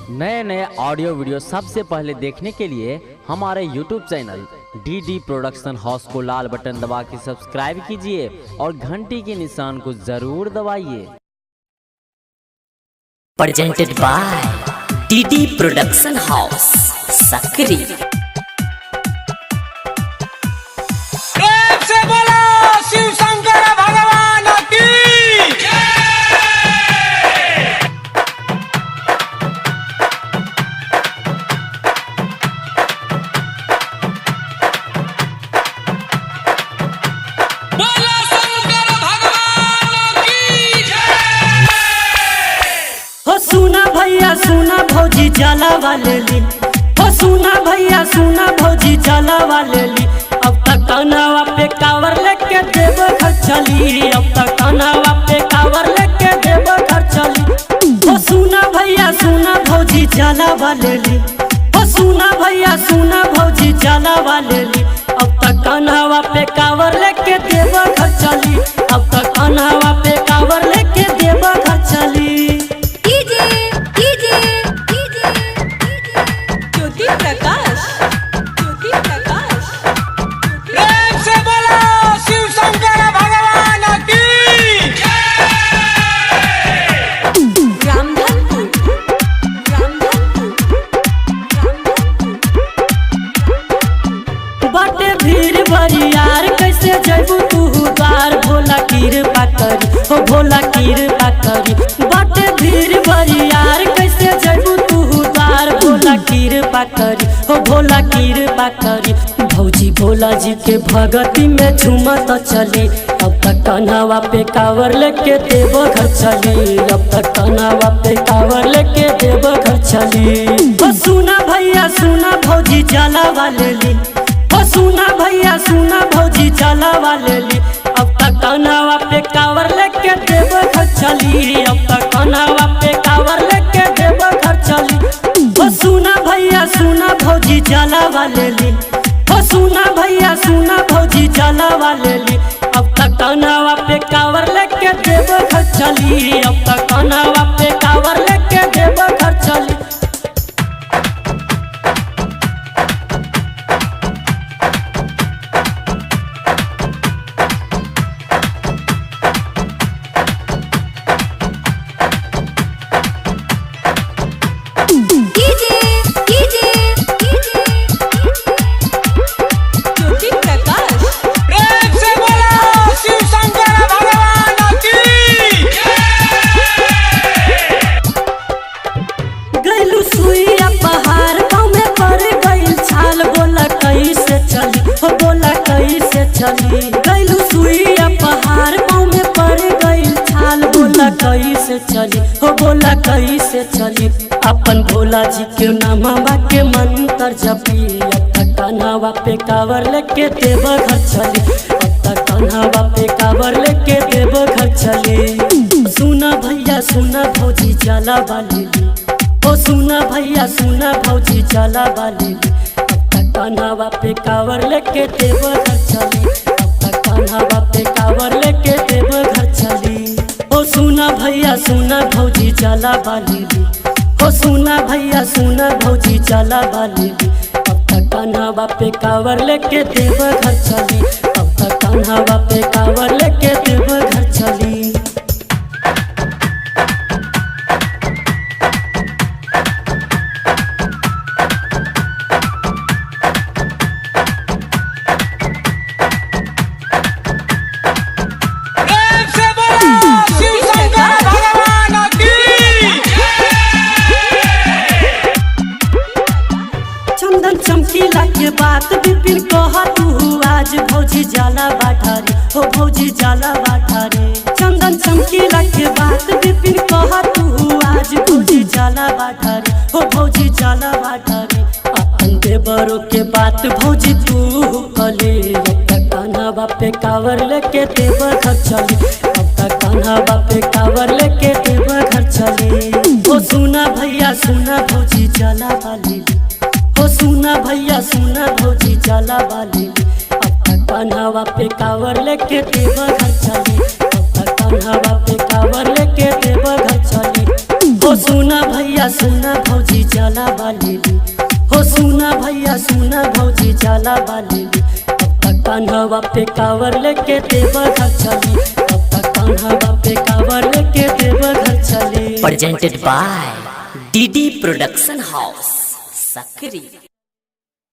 नए नए audio video सबसे पहले देखने के लिए हमारे YouTube channel DD production house को लाल बटन दबा के सब्सक्राइब कीजिए और घंटी के निशान को जरूर दबाइए। Presented by DD Production House, Sakri. प्रेम से बोलो शिव शंकर भगवान की। बोलो शंकर भगवान की। हो सुना भैया सुना भौजी जाला वाले ली, हो सुना भैया सुना भौजी जाला वाले ली। अब तक कनावा पे कावर लेके देव घर चली, अब तक कनावा पे कावर लेके देव घर चली। हो सुना भैया सुना भौजी जाला वाले ली, हो सुना भैया सुना भौजी जाला वाले ली। अब तक कनावा पे कावर लेके देव घर चली, अब तक कनावा पे कावर लेके देव घर चली। DJ DJ DJ Jyoti Prakash, Jyoti Prakash. प्रेम से बोलो शिव शंकर भगवान की। रामधनपुर, रामधनपुर, रामधनपुर। बाटे भीड़ बरियार कैसे जैबू तू द्वार, भोला कृपा करी हो भोला कृपा करी। बाटे भीड़ बरियार कैसे जैबू तू द्वार, भोला कृपा करी हो भोला कृपा करी। भौजी भोला जी के भगती में झूमत चली, अब तक कन्हवा पे कावर लेके देव घर चली, अब तक कन्हवा पे कावर लेके देव घर चली। हो सुना भैया सुना भौजी जाला वाले ली, हो सुना भैया सुना भौजी जाला वाले ली। अब तक कन्हवा पे कावर लेके देव घर चली, अब तक कन्हवा पे कावर लेके देव घर चली। हो सुना भैया सुना भौजी जाला वाले ली, हो सुना भैया सुना भौजी जाला वाले ली। अब तक कन्हवा पे कावर लेके देव घर चली, अब तक कन्हवा पे कावर लेके देव घर चली। DJ DJ DJ Jyoti Prakash. प्रेम से बोलो शिव शंकर भगवान की। गैलू सुइया पहाड़ गाँव में पड़ गइल छाल, बोला कैसे चली हो बोला कैसे चली। गैलू सुइया पहाड़ गाँव में पड़ गइल छाल, बोला कैसे चली हो बोला कैसे चली। अपन भोला जी के नामा के मंत्र जपी, अब तक कन्हवा पे कावर लेके देव घर चली, अब तक कन्हवा पे कावर लेके देव घर चली। सुना भैया सुना भौजी जाला वाली ली, ओ सुना भैया सुना भौजी जाला वाली ली। अब तक कन्हवा पे कावर लेके देव घर चली, अब तक कन्हवा पे कावर लेके देव घर चली। ओ सुना भैया सुना भौजी जाला वाली ली, ओ सुना भैया सुना भौजी जाला वाली ली। अब तक कन्हवा पे कावर लेके देव घर चली, अब तक कन्हवा पे कावर लेके देव घर चली। प्रेम से बोलो शिव शंकर भगवान की। चंदन चमकीला के बात विपिन कह तू आज भौजी जाला बाठारी हो भौजी जाला बाठारी। चंदन चमकीला के बात विपिन कह तू आज भौजी जाला बाठारी हो भौजी जाला बाठारी। अपन देवरों के बात भौजी तू कली, अब तक कन्हवा पे कावर लेके देव घर चली, अब तक कन्हवा पे कावर लेके देव घर चली। हो सुना भैया सुना भौजी जाला वाली ली, हो सुना भैया सुना भौजी जाला वाली ली। अब तक कन्हवा पे कावर लेके देव घर चली, अब तक कन्हवा पे कावर लेके देव घर चली। हो सुना भैया। भैया सुना भौजी जाला बालेली, हो सुना भैया सुना भौजी जाला बालेली। अब तक कान्हवा पे कावर लेके देव घर चली, अब तक कान्हवा पे कावर लेके देव घर चली। Presented by DD Production House, Sakri.